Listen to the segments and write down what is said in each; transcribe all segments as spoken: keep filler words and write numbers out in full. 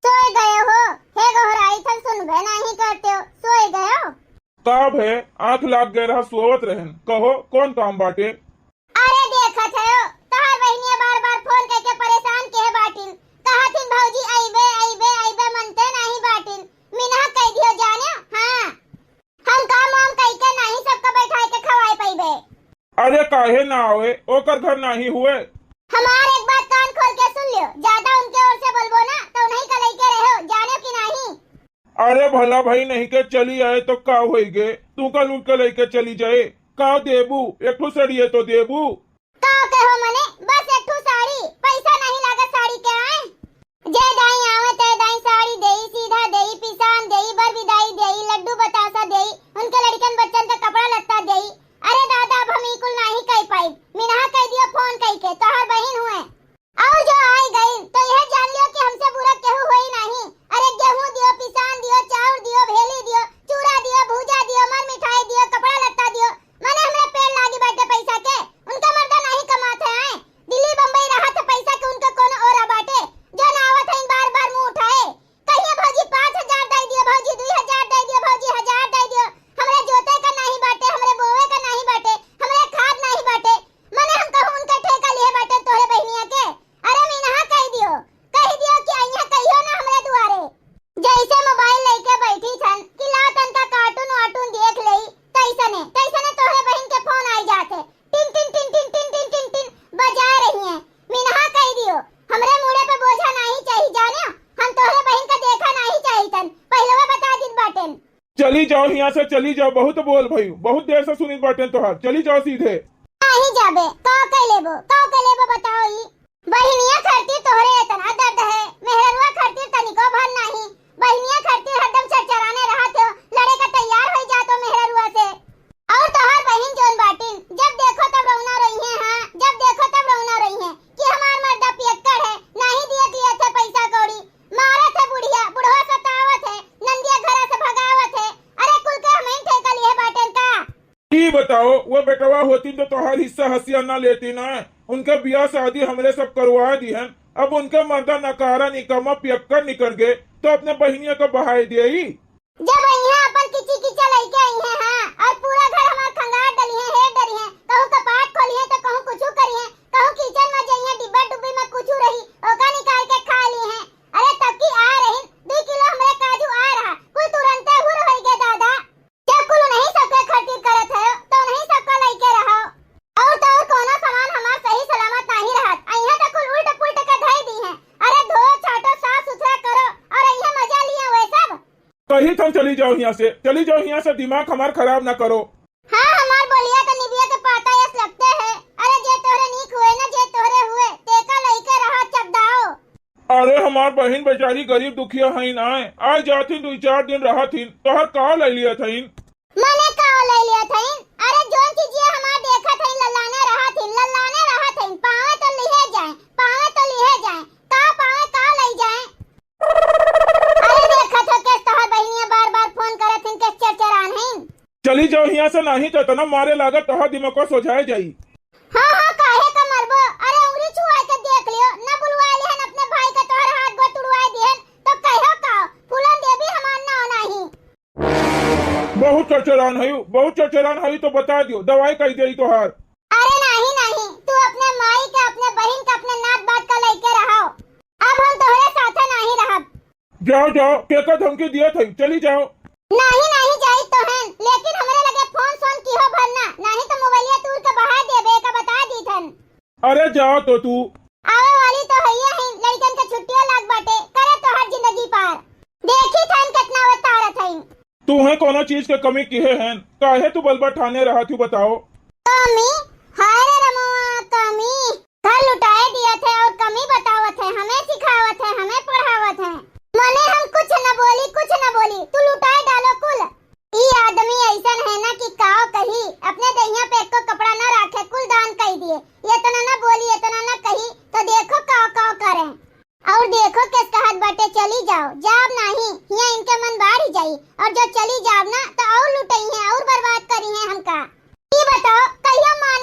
सोए गए हो? हे गोहराई थन, सुनबे नहीं करते हो, सोए गए हो? का भे, आँख लाग गए रहा, सोवत रहन। कहो, कौन काम बाटे? अरे देखत है हो, तोहार बहिनिया बार बार फोन करके परेशान के बाटिन, कहथिन भौजी अइबे अइबे अइबे, मनते नहीं बाटिन। मिनहा कह दियो जाने, हाँ, हम काम वाम कई के नहीं सबका बैठाए के खवाए पइबे। अरे काहे ना आवे, ओकर घर नहीं हुए। हमार एक बात कान खोल के सुन लियो, ज्यादा उनके ओर से बोलबो ना तो उन्हीं का लइके रहो, जाने कि नहीं। अरे भला भाई नहीं के चली आए तो का होई गे, तू का लूट के लइके चली जाए, का देबू, एक ठो सड़िए तो देबू। का कहो मने, बस एक ठो साड़ी, पैसा नहीं लागत साड़ी के आए। जे दाई आवे ते दाई साड़ी देई, सीधा देई, पिसान देई, बर बिदाई देई, लड्डू बतासा देई, उनके लड़कन बच्चन के कपड़ा लत्ता देई। अरे दादा, अब हम ई कुल नाही कह पाइब। मिनहा कह दियो फोन कह के, तोहर बहिन हुए। और जो आई गई तो यह जान लियो कि हमसे बुरा केहू होई नाही। अरे गेहूं दियो, पिसान दियो, चाउर दियो, भेली दियो, चूरा दियो, भूजा दियो, मर मिठाई दियो, कपड़ा लत्ता दियो, मने हमरा पेड़ लागी बाटे पैसा के। उनका मर्दा नाही कमात है, आए दिल्ली बम्बई रहत है, पैसा के उनका कोनो ओरा बाटे, जो ना आवत है बार बार मुंह उठाए। कहिए भौजी पाँच हजार दे दियो, भौजी दुई हजार दे दियो, भौजी हजार दे दियो। हमरे जोते का नाही बाटे, हमरे बोवे का नाही बाटे, हमरे खाद नाही बाटे। मने हम कहूँ उनका ठेका लिए बाटे तोहरे बहिनिया के। अरे मीनहा कह दियो, कह दियो कि अइहा कहियो ना हमरे दुआरे। जैसे मोबाइल लेके बैठी थन कि ला तनका कार्टून वार्टून देख लेई, तैसने, तैसने तोहरे बहिन के फोन आई जात है। टिन, टिन, टिन, टिन, टिन, टिन, टिन, टिन बजा रही हैं। मीनहा कह दियो, हमरे मूड़े पे बोझा नाही चाही जाने, हम तोहरे बहिन का देखा नाही चाही तन, पहलवा बता दीत बाटेन। चली जाओ हियाँ से, चली जाओ, बहुत बोल भई, बहुत देर से सुनित बाटेन तोहार, चली जाओ सीधे। नाही जाबे, का कह लेबो, का कह लेबो बताओ ई? बहिनिया खातिर तोहरे इतना दर्द है, मेहररुआ खातिर तनिको भर नाही। बहिनिया खातिर हरदम चरचराने रहत हो, लड़े का तैयार होई जात हो मेहररुआ से। और तोहार बहिन जोन बाटिन, जब देखो तब रौना रही है, हाँ, जब देखो तब रौना रही है कि हमार मर्दा पियक्कड़ है, नाही दिए दिए थे पैसा कौड़ी, मारत है बुढ़िया, बुढ़वा सतावत है, नंदिया घरा से भगावत है। अरे कुल के हमें ठेका लिए बाटेन का? ई बताओ, वो बेटवा होतीन तो तोहार हिस्सा हसिया ना लेतीन ना, उनके बियाह शादी हमरे सब करवा दिहन। अब उनके मर्दा नकारा निकम्मा पियक्कड़ निकर गे, तो अपने बहिनिया का बहाए देई। जब अइहे अपन किची किचा लइके अइहे, हाँ, और पूरा घर हमार खंगार डलिहे, हेर डलिहे, कहूँ कपाट खोलिहे तो कहूँ कुछू करिहे, कहूँ किचन में जइहे, डिब्बा डुब्बी में कुछू रही, ओका निकाल के खा लिहे। अरे तब की आ रही, दू किलो हमरे काजू आ रहा, कुल तुरंते हुर होई गे दादा। जब कुल उन्हीं सबके खातिर करत है, तो उन्हीं सबका लइके रहो। और तो और कोनो सामान हमार सही सलामत नाही रहत। अइहे तो कुल उल्ट पुल्ट के धई दी हैं। अरे धो छाटो, साफ सुथरा करो और अइहे मजा लिए वे सब। कही थन चली जाओ हियाँ से, चली जाओ हियाँ से, दिमाग हमार खराब ना करो। हाँ, हमार बोलिया तो निबिया के पाता यस लगते है। अरे जे तोहरे नीक हुए ना, जे तोहरे हुए, तेका लइके रहा चकदाओ। अरे हमार बहिन बेचारी गरीब दुखिया हईन, आए, आ जाथिन, दुई चार दिन रहथिन, तोहर का ले लिया थईन? मने का ले लिया थईन? अरे जोन चीजिया हमार देखत हईन, लल्लाने रहथिन, लल्लाने रहथिन, पावे तो लिहे जाए, पावे तो लिहे जाए, का पावे का ले जाए? अरे देखत हो केस तोहर बहिनिया बार बार फोन करत हईन, केस चरचरान हईन। चली जाओ हियाँ से, नाही तो इतना मारे लागत तोहर दिमाग को सोझाए जाई। हाँ, हाँ, काहे का मरबो? अरे, उंगली छुआ के देख लियो, न बुलवाए लिहन अपने भाई का, तोहर हाथ गोड़ तुड़वाए दिहन, तो कहो का? फूलन देवी हमार नाव नाही। बहुत चरचरान हई, बहुत चरचरान हई, तो बता दियो, दवाई कही देई तोहार। अरे नाही, नाही, तू अपने माई के, अपने बहिन के, अपने नात बात का लइके रहो। अब हम तोहरे साथे नाही रहब। जाओ, जाओ, केका धमकी दिया थई, चली जाओ। नाही, नाही जाई तो हैं, लेकिन हमरे लगे फोन सोन किहो भर ना, नाही तो मोबाइलिया तूर के बहा देबे, का बता दी थन। अरे जाओ तो तू। आवे वाली तो हइये हैं, लड़कन के छुट्टियों लाग बाटे, करे तोहर जिंदगी पार। देखी थन कितना वो तारत हैं। तूहे कोनो चीज के कमी किहे हैं, काहे तू बलबा ठाने रहत हू बताओ? कमी? हाय रे रमुआ, कमी। घर लुटाए दिया थे और कमी बतावत है, हमें सिखावत है, हमें पढ़ावत है। मने हम कुछ न बोली, कुछ न बोली, तू लुटाए डालो कुल। ई आदमी ऐसन है ना कि काव कही, अपने दहिया पे एको कपड़ा न राखे, कुल दान कई दिए। इतना न बोली, इतना न कही, तो देखो काव काव करे। और देखो केस कहत बाटे, चली जाओ, जाब नाही, हियां इनके मन बाढ़ जाई, और जो चली जाब ना तो और लुटई है और बर्बाद करी है हमका। ई बताओ कहिया माँ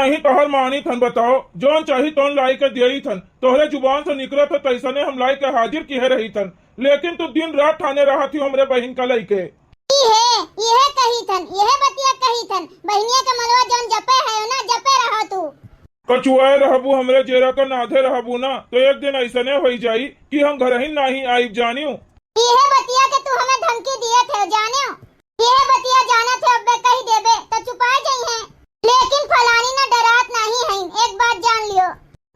नहीं तोहर मानी थन, बताओ, जौन चाही तौन लाई के दियई थन। तोहरे जुबान से निकलत है तैसने हम लाई के हाजिर किहे रही थन, लेकिन तू दिन रात ठाने रहत ही हमरे बहिन का लइके। इहे, इहे कही थन, इहे बतिया कही थन, बहिनिया के मलवा जौन जपे है ना, जपे रहा तू। कचुआए रहबू, हमरे जेरा का नाधे रहबू ना, तो एक दिन ऐसने होई जाई कि हम घरहिन नाही आइब, जानियो। इहे बतिया के तू हमें धमकी दियत है, जानियो। इहे बतिया जानत है, अब्बे कही देबे, तो चुपाए जइहें। लेकिन फलानी ना डरात नाही हईन, एक बात जान लियो।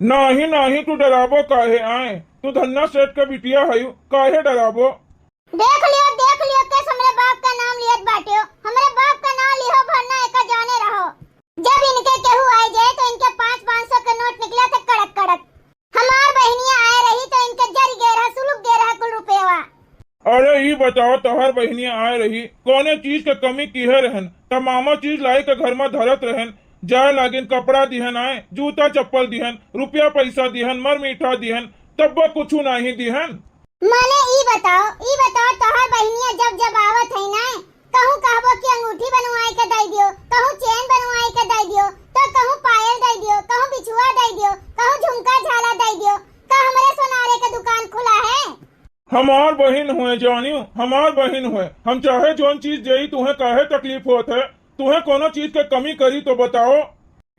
नाही, नाही, तू डराबो काहे आए? तू धन्ना सेठ के बिटिया हयू, काहे डराबो? देख लियो, देख लियो, केस हमरे बाप का नाम लियत बाट्यो। हमरे बाप का नाम लिहो भर ना, एका जाने रहो। जब इनके केहू आए जाए तो इनके पाँच पाँच सौ के नोट निकला थे कड़क कड़क। हमार बहिनिया आए रही तो इनके जर गए रहा, सुलुक गए रहा कुल रुपयवा। अरे ई बताओ, तोहर बहिनिया आए रही, कौने चीज के कमी किहे रहन? तमामा चीज लाई के घर में धरत रहन, जाए लागिन कपड़ा दिहन आए, जूता चप्पल दिहन, रुपया पैसा दिहन, मर मीठा दिहन, तब्बो कुछु नाही दिहन। माने ई बताओ, ई बताओ, तोहर बहिनिया जब जब आवत है ना, कहूँ कहबो कि अंगूठी बनवाए के दे दियो, कहूँ चेन बनवाए के दे दियो, तो कहूँ पायल दे दियो, कहूँ बिछुआ दे दियो, कहूँ झुमका झाला दे दियो, का हमरे सोनारे के दुकान खुला है? हमार बहिन हुए जानियो, हमार बहिन हुए, हम चाहे जौन चीज देई, तुहें काहे तकलीफ होत है? तुहें कोनो चीज के कमी करी तो बताओ।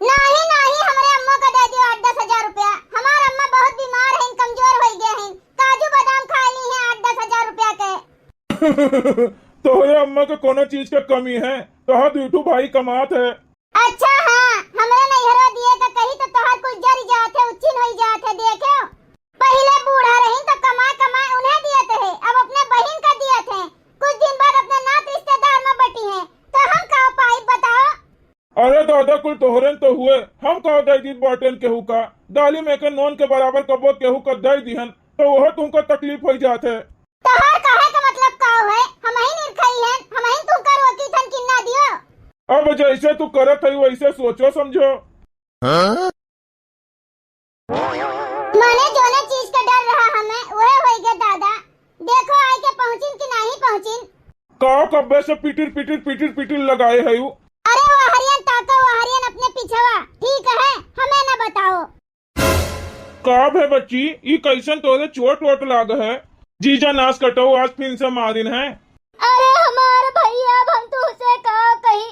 नाही, नाही, हमरे अम्मो के दे दियो आठ दस हजार रुपया। हमार अम्मा बहुत बीमार हईन, कमजोर होई गए हईन, काजू बादाम खाए ली हैं आठ दस हजार रुपया के। तोहरे अम्मा के कोनो चीज के कमी है? तोहार दुइठू भाई कमात है। अच्छा हाँ, हमरे नैहरवा दिए का कही तो तोहार कुल जरी जात है, उच्चिन होई जात है। देखे, पहिले बूढ़ा रही तो कमाए कमाए उन्हें दियत है, अब अपने बहिन का दियत है। कुछ दिन बाद अपने नात रिश्तेदार में बटी है, तो हम का पाई बताओ? अरे दादा, कुल तोहरेन तो हुए, हम का दे दीत बाटेन केहू का? दाली में के नोन के बराबर कबो केहू का दे दिहन, तो वह तुमका तकलीफ होई जात है। तोहार कहे के मतलब का है? हमही निरखई हन, हमही तुमका रोकी थन कि ना दियो। अब जैसे तू करत है वैसे सोचो समझो। माने जोने चीज का डर रहा हमें, वह होई गए दादा। देखो आए के पहुँचिन कि नाही पहुँचिन। का कब्बे से पिटिर पिटिर पिटिर पिटिर लगाए है यू? अरे वहरियन ताको, वहरियन अपने पिछवा, ठीक है, हमें न बताओ। का भे बच्ची, ई कैसन तोरे चोट वोट लाग है? जीजा नास कटो, आज फिन से मारिन है। अरे हमार भैया, अब हम तुहसे का कही,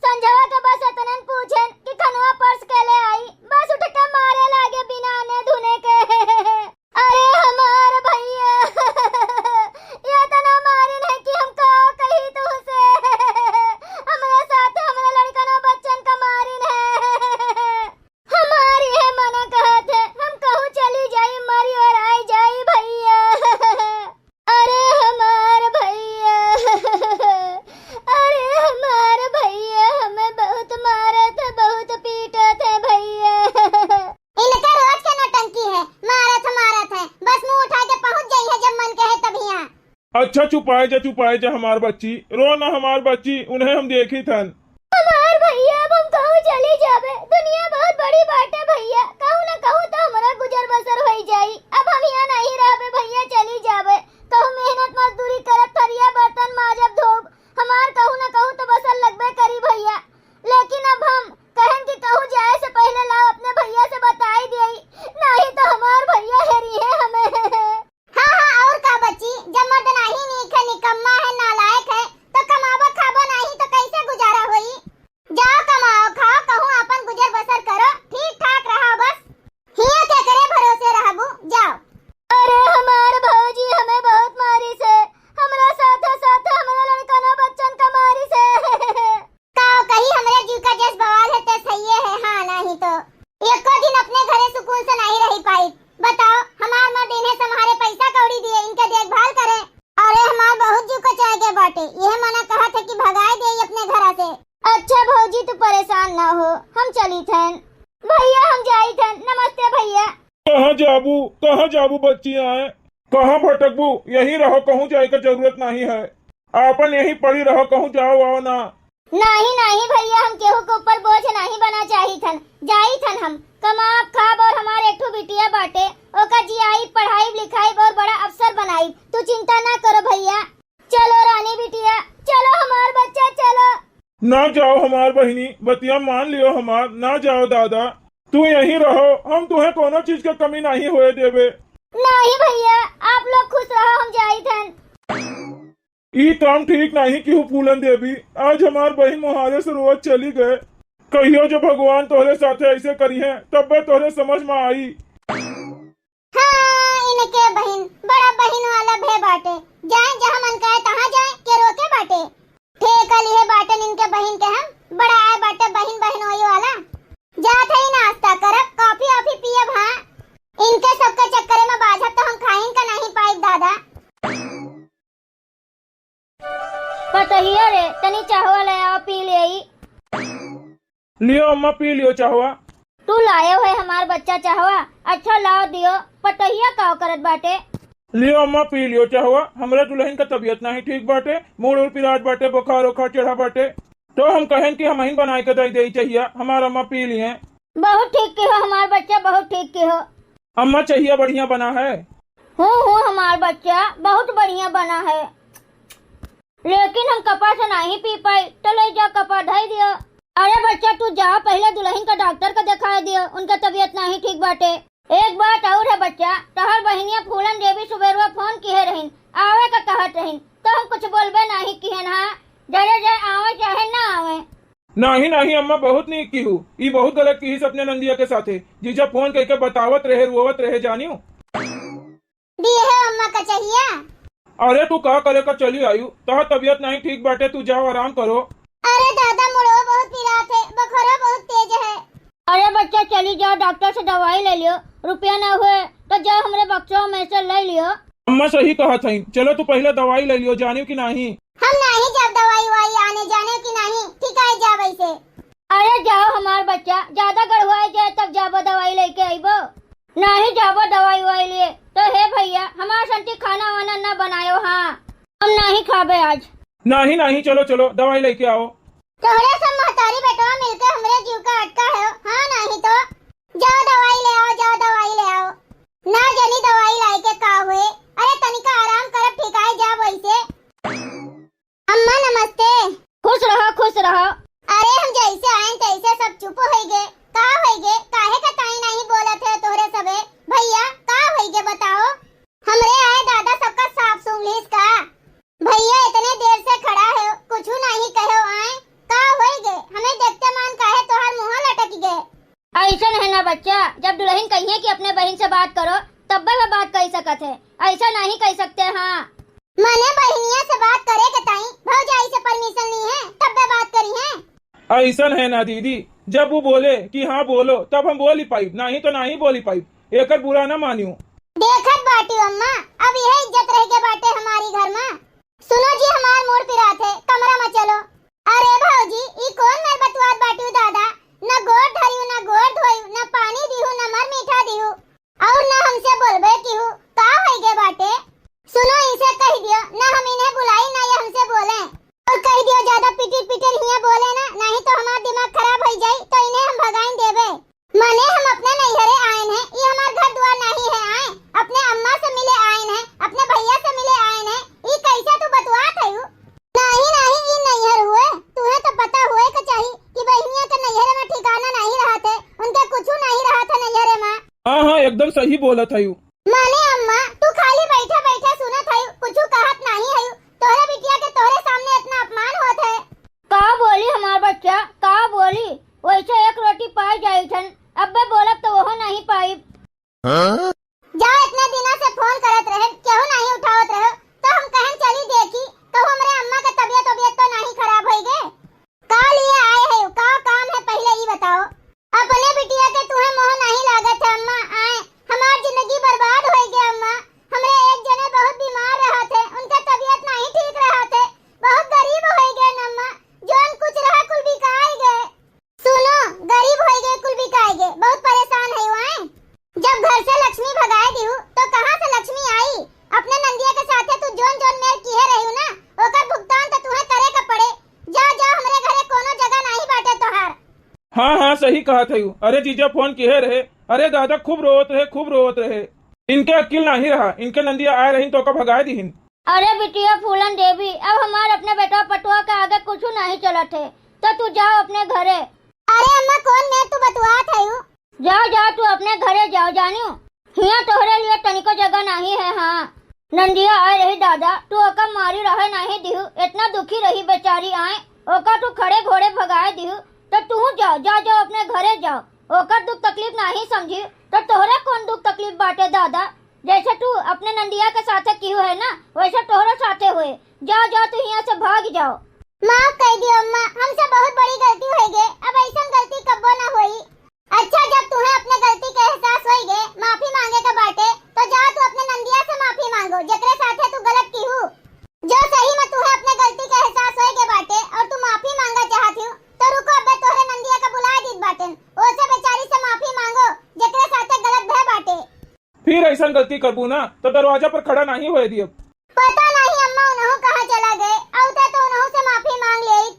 संझवा के बस इतनन पूछेन कि खनवा पर्स के ले आई, बस उठ के मारे लागे बिना आने धुने के। अरे हमार भैया, ये इतना मारिन है कि हम का कही तुहसे। हमरे साथ हमरे लड़कनों बच्चन का मारिन है। हमार ये मना कहत है, हम कहूँ चली जाई, मरी और आई जाई भैया। अरे हमार भैया, अरे हमार भैया, हमें बहुत मारत है, बहुत पीटत है भैया। इनका रोज के नौटंकी है, मारत है, मारत है, बस मुंह उठा के पहुंच जाई है जब मन कहे तभिया। अच्छा चुपाए जा, चुपाए जा हमार बच्ची, रो ना हमार बच्ची, उन्हें हम देखी थन। हमार भैया, अब हम कहूँ चली जाबे, दुनिया बहुत बड़ी बाटे भैया, कहूँ न कहूँ तो हमरा गुजर बसर होई जाई। अब हम यहाँ नहीं रहबे भैया, चली जाबे, कहूँ मेहनत मजदूरी करब, थरिया बर्तन माजब धोब, हमार कहूँ न कहूँ तो बसर लगबे करी भैया। लेकिन अब हम कहन कि कहूँ जाए से पहले लाओ अपने भैया से बताई देई, नहीं तो हमार भैया हेरी है हमें। हाँ, हाँ, और का बच्ची, जब मर्द नाही नीक है, निकम्मा है, नालायक है, तो कमाबो खाबो नाही तो कैसे गुजारा होई? जाओ कमाओ खाओ, कहूँ आपन गुजर बसर करो, ठीक ठाक रहो बस। हियाँ केकरे भरोसे रहबू, जाओ। अरे हमार भौजी हमें बहुत मारिस है, हमरा साथे साथे हमरा लड़कनो बच्चन का मारिस है। का कही, हमरे जीव का जस बवाल है ते सही है, हाँ नाही तो एको दिन अपने घरे सुकून से नाही रही पाई। बताओ, हमार मर्द इन्हें संभारे, पैसा कौड़ी दिए, इनके देखभाल करे। अरे हमार बहुत जीव कचाए के बाटे, यह मना कहत है कि भगाए दे अपने घरा से। अच्छा भौजी तू परेशान ना हो, हम चली थन। भैया हम जाई थन, नमस्ते भैया। कहाँ जाबू, कहाँ जाबू बच्ची आए? कहाँ भटकबू? यहीं रहो, कहूँ जाए के जरूरत नहीं है। आपन यहीं पड़ी रहो, कहूँ जाओ आओ ना। नाही, नाही भैया, हम केहू के ऊपर बोझ नाही बना चाही थन। जाई थन हम, कमाब खाब और हमार एक ठो बिटिया बाटे, ओका जियाई, पढ़ाई लिखाई और बड़ा अफसर बनाई। तू चिंता ना करो भैया। चलो रानी बिटिया, चलो हमार बच्चा, चलो। ना जाओ हमार बहिनी, बतिया मान लियो हमार, ना जाओ दादा, तू यहीं रहो, हम तुहे कोनो चीज के कमी नाहीं होए देबे। नाहीं भइया, आप लोग खुश रहो, हम जाइत हन। ई काम ठीक नाहीं किहू फूलन देवी, आज हमार बहिन मोहारे से रोवत चली गए। कहियो जो भगवान तोहरे साथे ऐसे करिहें, तब्बे तोहरे समझ में आई। हाँ, इनके बहिन, बड़ा बहिन वाला भे बाटे, जाए जहाँ मन कहे तहाँ जाए, के रोके बाटे। ठेका लिहे बाटे इनके बहिन के हम, बड़ा आए बाटे बहिन बहनोई वाला। जात है नाश्ता करब, कॉफी ऑफी पियब, हाँ। इनके सबके चक्करे में बाझब तो हम खाइन का नाहीं पाइब दादा। पतोहिया रे, तनी चाहवा ले आवा, पी लेई। लियो अम्मा, पी लियो चाहवा। तू लायो है हमार बच्चा चाहवा, अच्छा लाओ दियो। पतोहिया का करत बाटे? लियो अम्मा, पी लियो चाहवा। हमरे दुलहिन का तबियत नाहीं ठीक बाटे, मूड़ उड़ पिरात बाटे, बुखार उखार चढ़ा बाटे, तो हम कहेन कि हमहिन बनाए के दे देई चाहिया। हमार अम्मा पी लिहे। बहुत ठीक किहो हमार बच्चा, बहुत ठीक किहो। अम्मा, चाहिया बढ़िया बना है? हूँ, हूँ, हमार बच्चा बहुत बढ़िया बना है, लेकिन हम कपा से नाहीं पी पाई, तो ले जा कपा धई दियो। अरे बच्चा, तू जा, पहिले दुलहिन का डॉक्टर का देखाए दियो, उनका तबियत नाहीं ठीक बाटे। एक बात और है बच्चा, तोहर बहिनिया फूलन देवी सुबेरवा फोन किहे रहिन, आवे का कहत रहिन, तो हम कुछ बोलबे नाहीं किहेन, हाँ, जरे जे आवे चाहे ना आवे। नाहीं, नाहीं अम्मा, बहुत नीक किहू। ई बहुत गलत किहिस अपने नंदिया के साथे। जीजा फोन कइके बतावत रहे, रोवत रहे, जानियो। दिहे अम्मा का चाहिया। अरे तू का करे का चली आयु? तोहार तबियत नाहीं ठीक बाटे, तू जाओ आराम करो। अरे दादा, मुड़वा बहुत पिरात है, बुखारवा बहुत तेज है। अरे बच्चा, चली जाओ, डॉक्टर से दवाई ले लियो, रुपया ना हुए तो जाओ हमरे बक्सवा में से ले लियो। अम्मा सही कहत हईन, चलो तू पहिले दवाई ले लियो, जानियो कि नाहीं। हम नाहीं जाब दवाई वाई आने, जाने कि नाहीं, ठीक है जाब ऐसे। अरे जाओ हमार बच्चा, ज्यादा गड़ुआए जाए तब जाबो दवाई लेके आइबो। नाहीं जाबो दवाई वाई लिए, तो हे भइया हमार संती खाना वाना न बनायो, हाँ हम नाहीं खाबे आज। नाहीं, नाहीं, चलो, चलो, दवाई लेके आओ। तोहरे सब महतारी बेटवा मिलके हमरे जीव का अटका है, हाँ नाहीं तो। जाओ दवाई ले आओ, जाओ दवाई ले आओ। ना जानी दवाई लाए के का हुए। अरे तनिका आराम करब, ठिकाए जाब वैसे। अम्मा नमस्ते। खुश रहो, खुश रहो। अरे हम जैसे आएन तैसे सब चुप होइ गे। का होइ गे? काहे का ताई नाहीं बोलत है तोहरे सबे? भइया का होइ गे बताओ? हमरे आए दादा सबका साफ सूंघ लीस का? भइया इतने देर से खड़ा है, कुछ नाहीं कहो आए। का होइ गे? हमें देखते मान काहे तोहार मुँह लटक गे? अइसन है ना बच्चा, जब दुलहिन कहिए कि अपने बहिन से बात करो, तब्बे वो बात कहि सकत है, अइसा नाहीं कहि सकते। हाँ। मने बहिनिया से बात करे के ताई भौजाई से परमिशन ली है, तब्बे बात करी है। अइसन है ना दीदी, जब वो बोले कि हाँ बोलो, तब हम बोली पाइब, नाहीं तो नाहीं बोली पाइब। एकर बुरा ना मानियो। देखत बाटी अम्मा, अब यह इज्जत रह गे बाटे हमारी घर में। सुनो जी, हमार मूड़ पिरात है, कमरा में चलो। अरे भौजी, ई कौन मेर बतुआत बाटिउ दादा? न गोड़ धरिउ, न गोड़ धोइउ, न पानी दिहु, न मर मीठा दिहु, और न हमसे बोलबे किहु। का होइ गे बाटे? सुनो, इनसे कहि दियो, न हम इन्हें बुलाई, न ये हमसे बोले। और कहि दियो, ज्यादा पिटिर पिटिर हियाँ बोले ना, नाहीं तो हमार दिमाग खराब होइ जाई, तो इन्हें हम भगाइन देबे। मने हम अपने नैहरे आएन है, ई हमार घर दुआर नाहीं है आए, अपने अम्मा से मिले आएन है, अपने भइया से मिले आएन है, ई कैसे तू बतुआत हयू? नाहीं, नाहीं, ई नैहर हुए, तुहे तो पता हुए के चाही कि बहिनिया के नैहरे में ठिकाना नाहीं रहत है, उनके कुछू नाहीं रहत है नैहरे में। हाँ, हाँ, एकदम सही बोलत हयू। मने अम्मा, तू खाली बैठे बैठे सुनत हयू, कुछू कहत नाहीं हयू, तोहरे बिटिया के तोहरे सामने इतना अपमान होत है। का बोली हमार बच्चा, का बोली? वैसे एक रोटी पाई जाई थन, अब्बे बोलब तो वहो नाहीं पाइब। हाँ? जा, इतने दिना से फोन करत रहे, केहू नाहीं उठावत रहे, तो हम कहन चली देखी, कहूँ हमरे अम्मा के तबियत वबियत तो नाहीं खराब होइ गे। का लिए आए है, का काम है, पहिले ई बताओ। अपने बिटिया के तुहे मोह नाहीं लागत है अम्मा, आए, हमार जिंदगी बर्बाद होइ गे अम्मा। हमरे एक जने बहुत बीमार रहत है, उनका तबियत नाहीं ठीक रहत है, बहुत गरीब होइ गे न अम्मा, जौन कुछ रहा कुल बिकाए गे। सुनो, गरीब होइ गे, कुल बिकाए गे, बहुत परेशान है वाए। जब घर से लक्ष्मी भगाए दिहु, तो कहाँ से लक्ष्मी आई? अपने नंदिया के साथे तू जौन जौन मेर किहे रहिउ ना, ओकर भुगतान तो तुहे करे के पड़े। जा, जा, हमरे घरे कोनो जगह नाहीं बाटे तोहार। हाँ, हाँ, सही कहत हयू। अरे जीजा फोन किहे रहे, अरे दादा खूब रोवत रहे, खूब रोवत रहे। इनके अक्किल नाहीं रहा, इनके नंदिया आए रहिन तो ओका भगाए दिहिन। अरे बिटिया फूलन देवी, अब हमार अपने बेटवा पटुआ के आगे कुछू नाहीं चलत है। तो तू जाओ अपने घरे। अरे अम्मा, कौन मेर तू बतुआत हयू? जाओ, जाओ, तू अपने घरे जाओ, जानियो। हियाँ तोहरे लिए तनिको जगह नाहीं है। हाँ, नंदिया आए रही दादा, तू ओका मारी रहे नाहीं दिहू, इतना दुखी रही बेचारी आए, ओका तू खड़े घोड़े भगाए दिहू, तो तू जाओ, जाओ, जाओ, अपने घरे जाओ। ओकर दुख तकलीफ नाहीं समझी, तो तोहरे कौन दुख तकलीफ बाटे दादा? जैसे तू अपने नंदिया के साथे किहू है ना, वैसे तोहरो साथे होए। जाओ, जाओ, तू हियाँ से भाग जाओ। माफ कइ दियो अम्मा, हमसे बहुत बड़ी गलती होइ गए, अब ऐसन गलती कब्बो ना होई। अच्छा, जब तुहे अपने गलती के एहसास होइ गए, माफी मांगे के बाटे, तो जा तू अपने नंदिया से माफी मांगो, जेकरे साथे तू गलत किहू। जो सही में तुहे अपने गलती के एहसास होइ गए बाटे और तू माफी मांगा चाहत हू, तो रुको, अबे तोहरे नंदिया का बुलाए दीत बाटेन, ओसे बेचारी से माफी मांगो, जेकरे साथे गलत भय बाटे। फिर ऐसन गलती करबू ना, तो दरवाजा पर खड़ा नाहीं होए दियब। पता नाहीं अम्मा उनहू कहाँ चला गए, अउते तो उनहू से माफी मांग लेइत।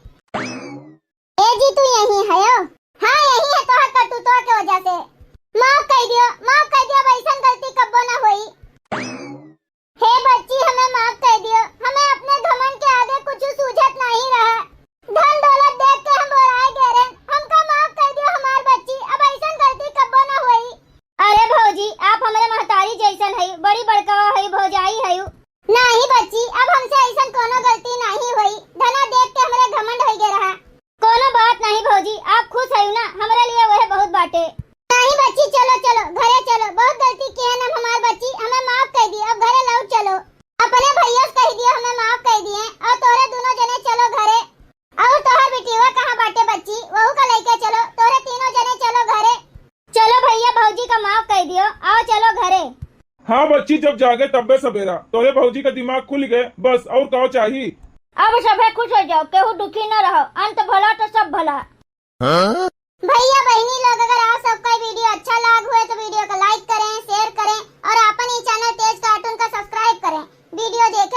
ए जी, तू यहीं हयो? हाँ, यहीं है, तोहर करतूतवा के वजह से। माफ कइ दियो, माफ कइ दियो, अब ऐसन गलती कब्बो ना होई। हे बच्ची, हमें माफ कइ दियो, हमें अपने घमंड के आगे कुछ सूझत नाहीं रहा। धन दौलत देख के हम बोराए गए रहन, हमका माफ कइ दियो हमार बच्ची, अब ऐसन गलती कब्बो ना होई। अरे भौजी, आप हमरे महतारी जैसन हई, बड़ी बड़का हई, भौजाई हई। नाहीं बच्ची, अब हमसे ऐसन कोनो गलती नाहीं होई। धना देख के हमरे घमंड होइ गए रहा। कोनो बात नाहीं भौजी, आप खुश हई ना, हमरे लिए वह बहुत बाटे। नाहीं बच्ची, चलो, चलो, घरे चलो, बहुत गलती किहन हम हमार बच्ची, हमें माफ कइ दी, अब घरे लौट चलो। अपने भैया से कहि दियो हमें माफ कइ दिए, और तोहरे दुनो जने चलो घरे। और तोहर बिटिया कहाँ बाटे बच्ची, वहू का लइके चलो, तोहरे तीनों जने चलो घरे। चलो भैया, भौजी का माफ कइ दियो, आओ चलो घरे। हाँ बच्ची, जब जागे तब्बे सबेरा। तोहरे भौजी का दिमाग खुल गए, बस और का चाही? अब सभे खुश होइ जाओ, केहू दुखी न रहो, अंत भला तो सब भला। हाँ? भैया बहिनी लोग, अगर आप सबका वीडियो अच्छा लाग हुए तो वीडियो का like करें, share करें और आपन ई channel तेज cartoon का subscribe करें। वीडियो देखे